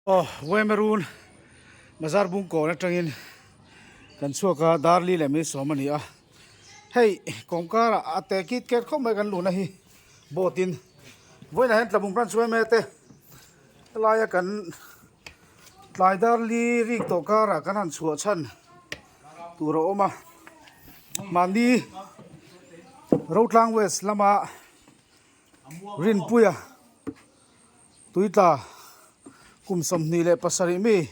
Aw Waemerun bazar bung kawn atangin kan chhuak a Darli leh Meisawm a ni a hei kawngkar ah a te kit ket khawp mai kan luhna hi boat in vawiinah hian tlabung branch yma te helaia kan tlai Darli rik tawh karah kan han chhuah chhan tur a awm a mahni Rotlang West lama Rinpuia Tuitla kum 27 mi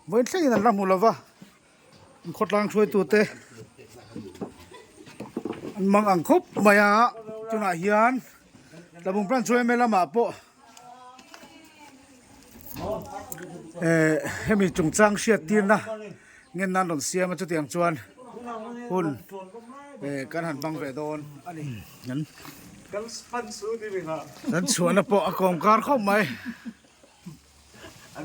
vawiin thlengin an la hmu lova an khawtlang hruaitute an mang ang khawp mai a tunah hian Tlabung branch yma lamah pawh eh hemi chungchang hriat tirna ngen nan rawn siam a chutiang chuan hun eh kan han hmang ve dawn a ni. Kan chhuahna pawh a kawm kar khawp mai. A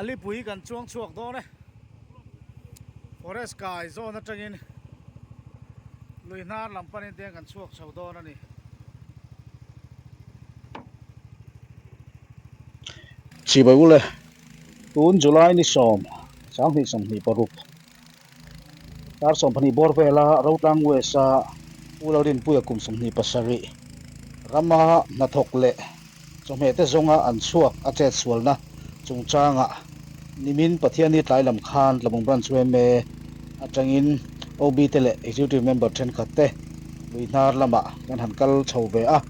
lipui kan chuang chhuak dawn e. Forest kai zawn atangin lui hnar lam panin te kan chhuak chho dawn a ni. Chibai ule, tun July ni sawm, 2026, dar 12 bawr vela Rotlang West a Pu Lalrinpuia kum 27 rama hnathawk leh Chawhmeh te zawnga an chhuak a chet sualna chungchangah nimin Pathianni tlai lam khan Tlabung Branch yma atangin OB te leh Executive Member thenkhat te lui hnar lamah kan han kal chho ve a.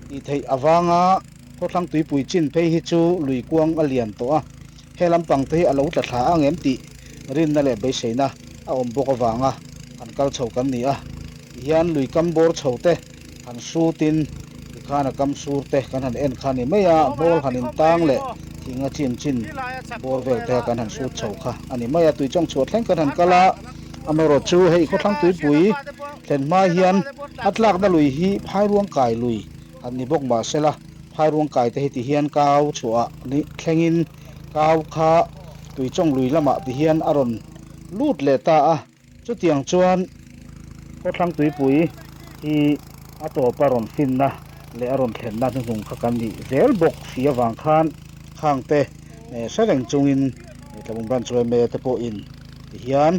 Tih theih avanga khawthlang tuipui chin phei hi chu lui kuang a lian tawh a, he lampang te hi a lo tla thla ang em tih rinna leh beiseina a awm bawk avanga han kal chho kan ni a. Tihian lui kam bawr chho te han sutin tikhan a kam sur te kan han en kha a ni mai a, hmawl han intang leh thing a chin chin bawr vel te kan han sut chho kha a ni mai a, tui chawng chhuah thleng kan han kal a, amaherawh chu hei khawthlang tuipui thlen hma hian a tlakna lui hi phairuang kai lui han ni bawk mahsela phairuang kai te hi tihian kau chhuah ni thlengin kau kha tui chawng lui lamah tihian a rawn lut leh ta a. Chutiang chuan khawthlang tuipui hi a tawpa rawn finna leh a rawn thlenna hnuhnung kha kan nih zel bawk si avang khan khangte hre reng chungin Tlabung Branch yma te pawhin tihian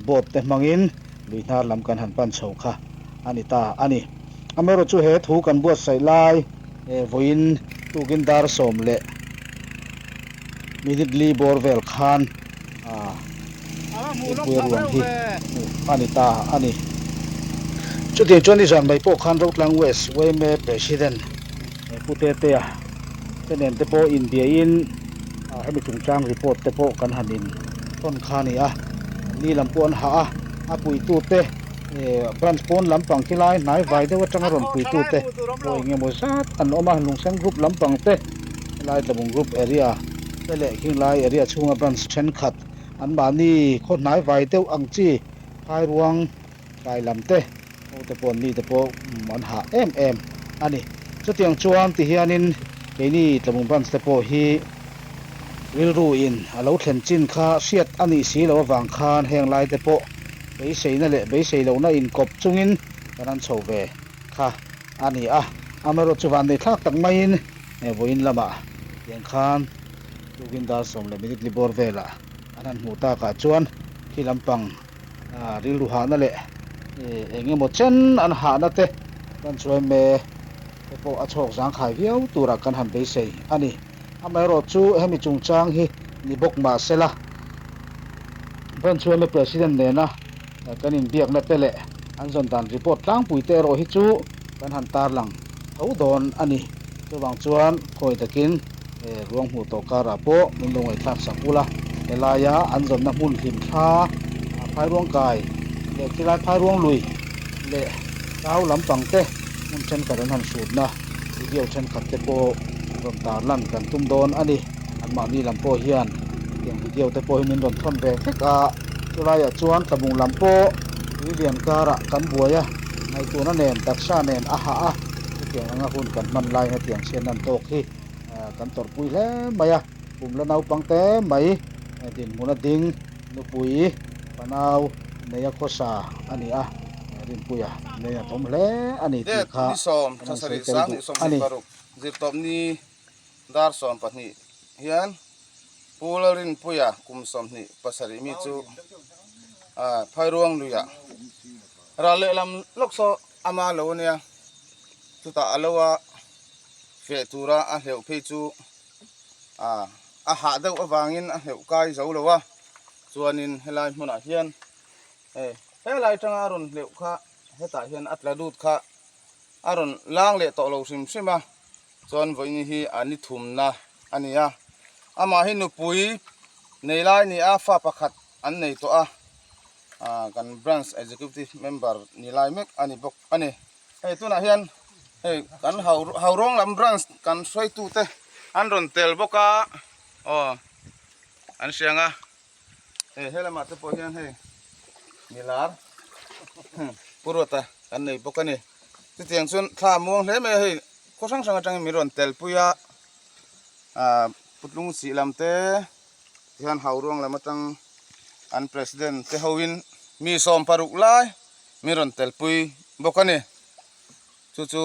boat te hmangin lui hnar lam kan han pan chho kha a ni ta a ni. Amaherawhchu chu he thu kan buatsaih lai vawiin tukin dar sawm leh minute li bawr vel khan Rinpuia ruang hi hmuh a ni ta a ni. Chutiang chuan nizan mai pawh khan Rotlang West yma President Pu Tetea te nen te pawh inbiain hemi chungchang report te pawh kan han in thawn kha a ni a, ni lam pawh an hah a, a puitute Branch pawn lampang khi lai hnai vai deuh atanga rawn puitute pawh eng emaw zat an awm a, Lungsen Group lampang te helai Tlabung Group area te leh khinglai area chhunga branch thenkhat anmahni khaw hnai vai deuh ang chi phairuang kai lam te ho te pawh anni te pawh an hah em em a ni. Chutiang chuan tihianin keini Tlabung branch te pawh hi rilru in a lo thlen chin kha hriat a nih si loh avang khan heng lai te pawh beiseina leh beisei lohna inkawp chungin kan han chho ve kha a ni a. Amaherawhchu chu van nei thlak tak maiin vawiin lamah tiang khan tukin dar sawm leh minute li bawr velah an han hmuh takah chuan khi lampang rilru hahna leh eng emaw chen an hahna te kan chuai mek te pawh a chhawk zangkhai viau turah kan han beisei a ni. Amaherawhchu hemi chungchang hi ni bawk mah sela, Branch yma President nena kan inbiakna te leh an zawn dan report tlangpui te erawh hi chu kan han tarlang tho dawn a ni. Chuvang chuan khawi takin ruang hmuh tawh karah pawh min lo ngaihthlak sak ula, helaia an zawnna hmun hlim thla phairuang kai leh khilai phairuang lui leh kau lampang te hmun thenkhat an han hrutna video thenkhat te pawh rawn tarlan kan tum dawn a ni. Anmahni lam pawh hian hetiang video te pawh hi min rawn thawn ve vek a, chulaiah chuan Tlabung lam pawh tuilian karah kan buai a, ngaihtuahna nen taksa nen a hah a, hetiang anga hun kan hman laiin hetiang chhiatna an tawk hi. kan tawrhpui hle mai a, kum la naupang te mai dinhmun a ding nupui fanau neia khawsa a ni a, Rinpuia nei a tawm hle a ni tih Date kha ni sawm kan tha han sawi sarih tel sang duh hnih a sawmhnih ni. paruk zirtawpni dar 20 hian Pu Lalrinpuia kum 27 mi chu Phairuang luiah ral lehlam lawk saw ama lo a nia, chutah a lo a feh tura a hleuh phei chu a hah deuh avangin a hleuh kai zo lo a, chuanin helai hmunah hian hei helai atanga a rawn hleuh kha hetah hian a tla lut kha a rawn lang leh tawh lo hrim hrim a. Chuan vawiin hi a ni thumna a ni a, amah hi nupui nei lai ni a, fa pakhat an nei tawh a, ah kan branch executive member ni lai mek a ni bawk a ni. Hei tunah hian hei kan hau haurawng lam branch kan hruaitute an rawn tel bawk a, aw an hriang a, hei helamah te pawh hian hei milar Pu Ruata kan nei bawk a ni. Chutiang chuan thla a muang hle mai a hei khaw hrang hrang atangin min rawn tel pui a ah putlung sih lam te tihian hauruang lam atang an president te hoin mi 16 lai min rawn tel pui bawk a ni chu chu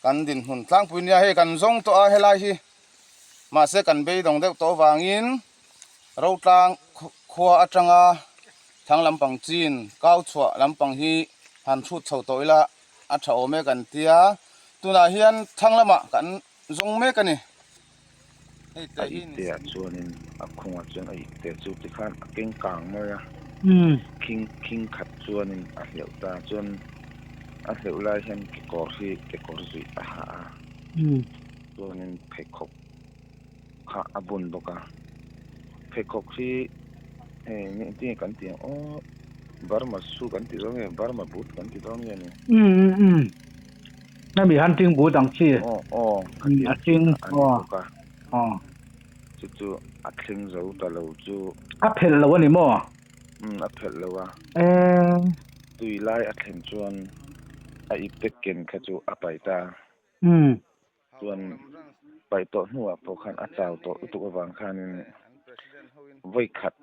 kan dinhmun tlangpui nia hei kan zawng tawh a helai hi mahse kan beidawng deuh tawh avangin Rotlang khua atanga thlang lampang chin kau chhuah lampang hi han hrut chho tawh ila a tha awm e kan tia tunah hian thlang lamah kan zawng mek a ni. Hei A ipte ah chuanin a khungah chuan a ipte chu tikhan a keng kang mai a, khing khing khat chuanin a hleuh ta chuan a hleuh lai hian kekawr hi kekawr zuih a ha a, chuanin pheikhawk kha a bun bawk a, pheikhawk hi hei engtin nge kan tih ang aw Burma shoe kan ti dawn nge Burma boot kan ti dawn nge ni? Umm umm umm hemi hunting boot ang chi Aw aw a ching a ni aw bawk a aw chu chu a thleng zo ta lo chu a phelh lo a ni maw? Umm a phelh lo a Eee tui lai a thlen chuan a ipte ken kha chu a pai ta. Umm Chuan paih tawh hnuah pawh khan a chau tawh lutuk avang khanin vawi khat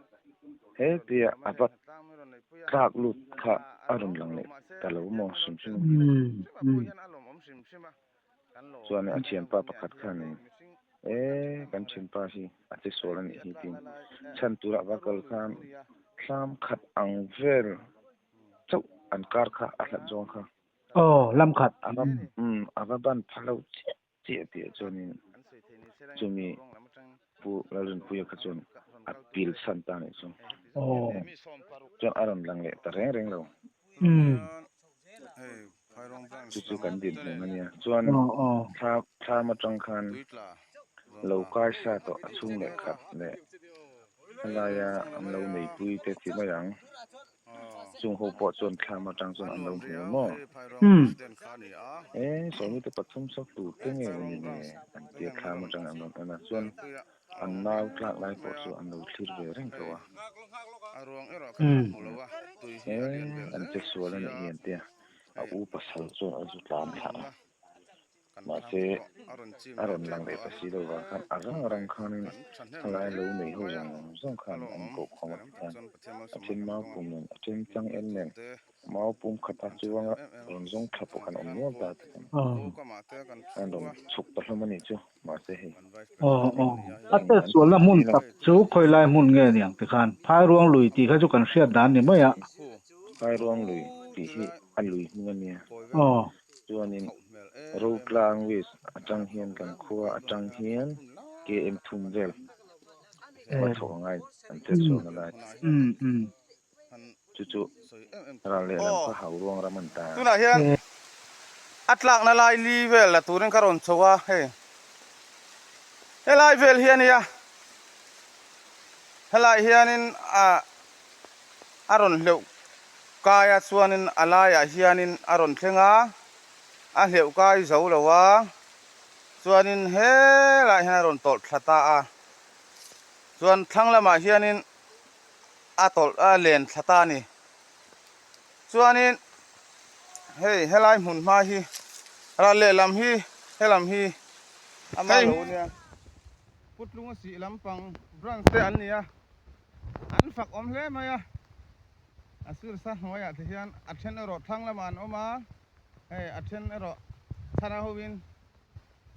hetia a va tlak lut kha a rawn lang leh ta lo maw hrim hrim. Chuan a thianpa pakhat khanin e kan thianpa hi a che sual a nih hi tiin chhan turah va kal khan thlam khat ang vel chauh an kar kha a hlat zawng kha. Aw, lam khat. A va umm a va ban pha lo chiah chiah tih chuanin chumi Pu Lalrinpuia kha chuan a pil chhan ta nih chu. Aw. Chuan a rawn lang leh ta reng reng lo. Umm. Chu chu kan dinhmun a nia. Chuan thla thlam atang khan lo kai sa tawh a chhung leh khat leh helaia an lo neipui te ti mai ang. Chung ho pawh chuan thlam atang chuan an lo hmu maw? E, sawmi te pathum sak tur te nge ni le? An tia thlam atang an rawn en a, chuan an nau tlak lai pawh chu an lo thlir ve reng tho a. E, an che sual a nih hi an tia, a u pasal chuan a zu tlan thlah a. Mahse, a rawn lang leh ta si lo vang khan a rang rang khanin helai lo nei ho zawng zawng khan an koh khawm a ti khan a then mau pum nen a then chang en nen mau pum khat a chuanga rawn zawng thla pawh khan awm nual ta a ti khan an rawn chhuk ta hlawm a nih chu mahse hei Aw aw a chet sualna hmun tak chu khawi lai hmun nge niang ti khan Phairuang lui tih kha chu kan hriat dan ni mai a. Phairuang lui tih hi a lui hming a nia. Aw. Chuanin Rotlang West atang hian kan khua atang hian KM thum vel va chhoh a ngai an chet chhuahna lai. Chu chu ral lehlam kha hau ruang ram an ta. Tunah hian a tlakna lai li vel la turin ka rawn chho a hei helai vel hi a nia helai hianin ah A rawn hleuh kai a chuanin a laiah hianin a rawn thleng a, a hleuh kai zo lo a, chuanin helaiah hian a rawn tawlh thla ta a, chuan thlang lamah hianin a tawlh a len thla ta a ni. Chuanin hei helai hmun hma hi ral lehlam hi helam hi ama lo nia. Putlunga sih lampang branch te an ni a, an fak awm hle mai a, a sir sa hnuaiah te hian a then erawh thlang lamah an awm a, hei a then erawh chhana hovin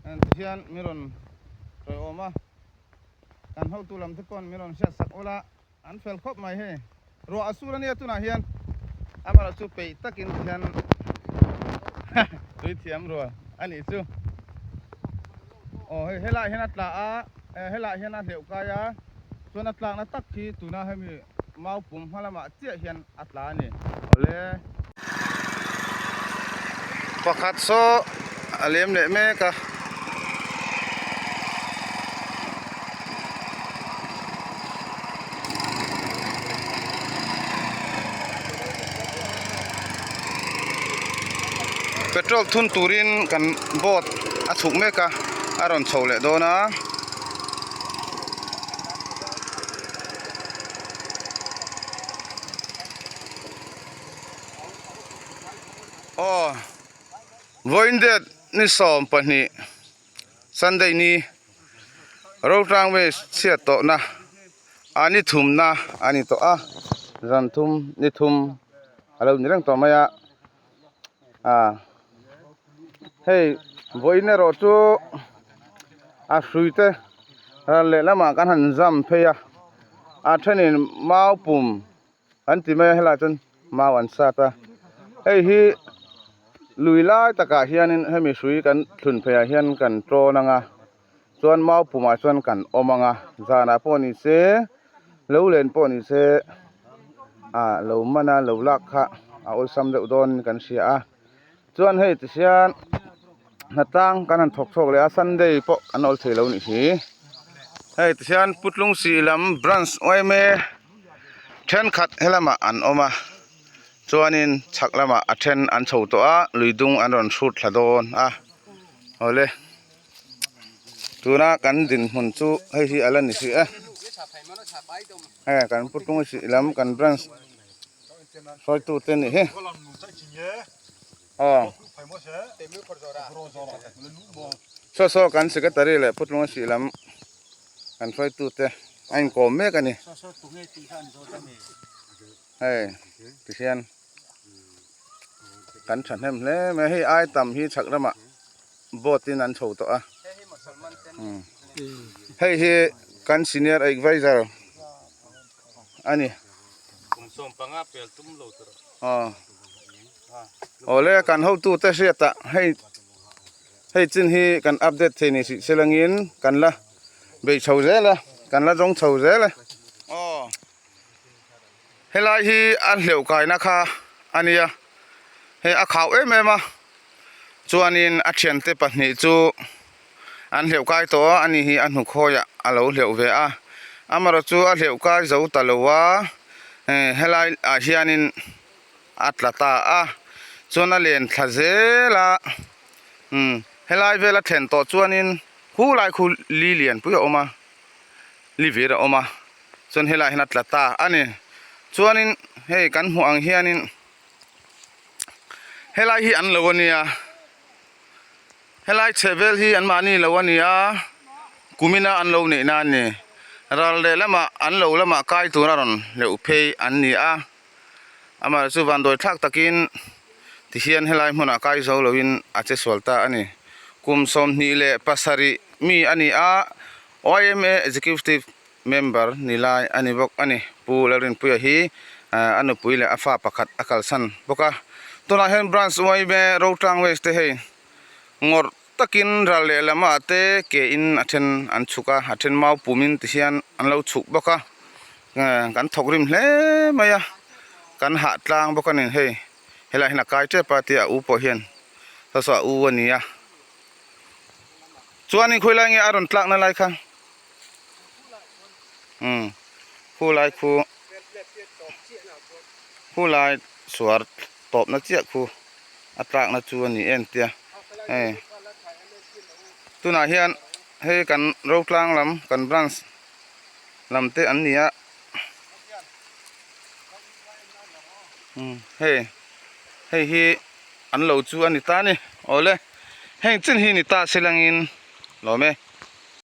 ti hian min rawn tawiawm a, kan hotu lam te pawn min rawn hriat sak ula an fel khawp mai hei, ruah a sur ania tunah hian amaherawh chu peih takin ti hian tui thiam rual a nih chu aw hei helaiah hian a tla a helaiah hian a hleuh kai a chuan a tlakna tak hi tuna hemi mau pum hma lamah chiah hian a tla a ni awle. Pakhat saw a lem leh mek a. Petrol thun turin kan boat a chhuk mek a a rawn chho leh dawn a. Aw vawiin date ni 12 Sunday ni Rotlang West chhiat tawhna a ni thumna a ni tawh a zan thum ni thum a lo ni reng tawh mai a ah hei vawiin erawh chu a hrui te ral lehlamah kan han zam phei a a thenin mau pum an ti mai a helaiah chuan mau an sat a hei hi lui lai takah hianin hemi hrui kan thlun pheiah hian kan tawn ang a chuan mau pumah chuan kan awm ang a zanah pawh ni se lo len pawh ni se ah lo man a lo lak kha a awlsam deuh dawn kan hria a chuan hei ti hian hnatlang kan han thawk chhuak leh a sunday pawh an awl thei lo nih hi hei ti hian putlung sih lam branch yma thenkhat helamah an awm a chuanin chhak lamah a then an chho tawh a lui dung an rawn hrut thla dawn a awle tuna kan dinhmun chu hei hi a la ni hrih e hei kan putlung sih lam kan branch hruaitu te nih hi aw saw saw kan secretary leh putlung sih lam kan hruaitu te a inkawm mek a ni hei tihian kan thahnem hle mai hei ai tam hi chhak ramah boat in an chho tawh a hei hi kan senior adviser a ni aw awle kan hotu te hriat ah hei hei chin hi kan update thei ni si selangin kan la bei chho zel a kan la zawng chho zel a aw helai hi a hleuh kaina kha a nia hei a khau em em a chuanin a thiante pahnih chu an hleuh kai tawh a ani hi a hnukhawiah a lo hleuh ve a amaherawh chu a hleuh kai zo ta lo a helai ah hianin a tla ta a chuan a len thla zel a umm helai vel a thlen tawh chuanin khu lai khu li lianpui a awm a li vir a awm a chuan helaiah hian a tla ta a ni chuanin hei kan hmuh ang hianin helai hi an lo a nia helai chheh vel hi an mahni lo a ni a kumina an lo neih na a ni ral leh lamah an lo lamah kai tur a rawn hleuh phei an ni a amaherawhchu chu vanduai thlak takin tihian helai hmunah kai zo loin a che sual ta a ni kum 27 mi a ni a yma executive member ni lai a ni bawk a ni Pu Lalrinpuia hi a nupui leh a fa pakhat a kalsan bawk a tunah hian branch yma Rotlang West te hei ngawrh takin ral leh lamah te ke in a then an chhuk a a then mau pumin ti hian an lo chhuk bawk a kan thawk rim hle mai a kan hah tlang bawk a ni hei helaiah hian a kai tep a tia a u pawh hian saw saw a u a ni a chuanin khawilai nge a rawn tlakna lai kha umm khulai khu khulai suar tawpna chiah khu a tlakna chu a ni em tia hei tunah hian hei kan Rotlang lam kan branch lam te an ni a umm hei hei hi an lo chu a ni ta a ni awle heng chin hi ni ta se langin lawm e.